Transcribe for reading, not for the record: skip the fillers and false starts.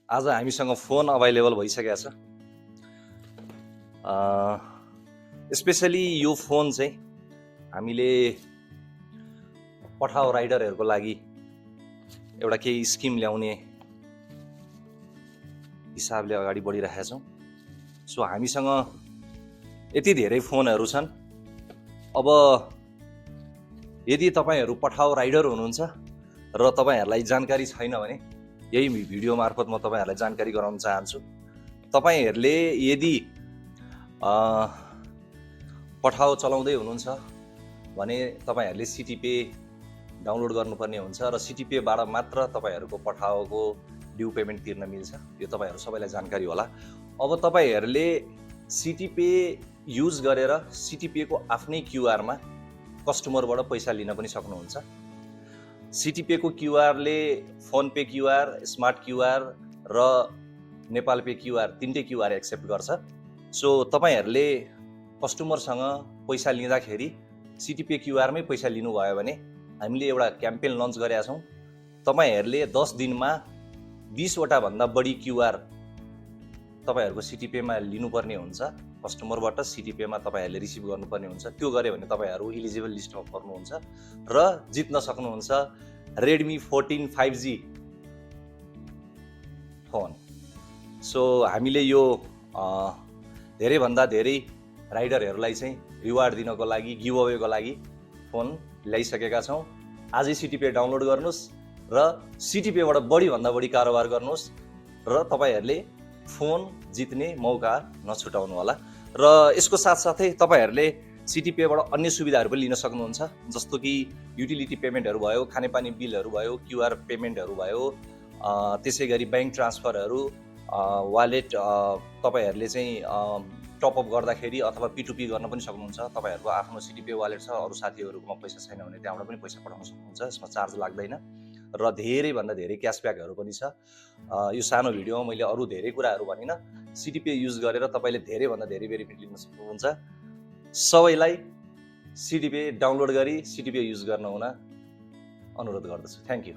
आज हामीसँग phone available भइसकेको छ। स्पेसली यो फोन चाहिँ हामीले पठाउ राइडरहरूको लागि एउटा केही स्किम ल्याउने हिसाबले अगाडि बढिरहेका छौँ। सो हामीसँग यति धेरै फोनहरू छन्। अब यदि तपाईँहरू पठाउ राइडर हुनुहुन्छ र तपाईँहरूलाई जानकारी छैन भने यही भिडियो मार्फत म तपाईँहरूलाई जानकारी गराउन चाहन्छु। तपाईँहरूले यदि पठाउ चलाउँदै हुनुहुन्छ भने तपाईँहरूले सिटिपे डाउनलोड गर्नुपर्ने हुन्छ र सिटिपेबाट मात्र तपाईँहरूको पठाउको ड्यू पेमेन्ट तिर्न मिल्छ। यो तपाईँहरू सबैलाई जानकारी होला। अब तपाईँहरूले सिटिपे युज गरेर सिटिपेको आफ्नै क्युआरमा कस्टमरबाट पैसा लिन पनि सक्नुहुन्छ। सिटिपेको क्युआरले Fonepay QR, smart QR र नेपाल पे क्युआर तीनटै क्युआर एक्सेप्ट गर्छ। सो तपाईँहरूले कस्टमरसँग पैसा लिँदाखेरि सिटिपे क्युआरमै पैसा लिनुभयो भने हामीले एउटा क्याम्पेन लन्च गरेका छौँ। तपाईँहरूले 10 दिनमा 20 वटा भन्दा बढी क्युआर तपाईँहरूको सिटिपेमा लिनुपर्ने हुन्छ। कस्टमरबाट सिटिपेमा तपाईँहरूले रिसिभ गर्नुपर्ने हुन्छ। त्यो गऱ्यो भने तपाईँहरू इलिजिबल लिस्टमा पर्नुहुन्छ र जित्न सक्नुहुन्छ रेडमी 14 5G फोन। सो हामीले यो धेरैभन्दा धेरै राइडरहरूलाई चाहिँ रिवार्ड दिनको लागि, गिभ अवेको लागि फोन ल्याइसकेका छौँ। आजै सिटिपे डाउनलोड गर्नुहोस् र सिटिपेबाट बढीभन्दा बढी कारोबार गर्नुहोस् र तपाईँहरूले फोन जित्ने मौका नछुटाउनु होला। र यसको साथसाथै तपाईँहरूले सिटिपेबाट अन्य सुविधाहरू पनि लिन सक्नुहुन्छ, जस्तो कि युटिलिटी पेमेन्टहरू भयो, खानेपानी बिलहरू भयो, क्युआर पेमेन्टहरू भयो, त्यसै गरी ब्याङ्क ट्रान्सफरहरू, वालेट तपाईँहरूले चाहिँ टपअप गर्दाखेरि अथवा P2P गर्न पनि सक्नुहुन्छ। तपाईँहरूको आफ्नो सिटिपे वालेट छ, अरू साथीहरूकोमा पैसा छैन भने त्यहाँबाट पनि पैसा पठाउन सक्नुहुन्छ। यसमा चार्ज लाग्दैन र धेरैभन्दा धेरै क्यासब्याकहरू पनि छ। यो सानो भिडियोमा मैले अरू धेरै कुराहरू भनिनँ। सिटिपे युज गरेर तपाईँले धेरैभन्दा धेरै बेनिफिट लिन सक्नुहुन्छ। सबैलाई सिटिपे डाउनलोड गरी सिटिपे युज गर्न हुन अनुरोध गर्दछु। Thank you.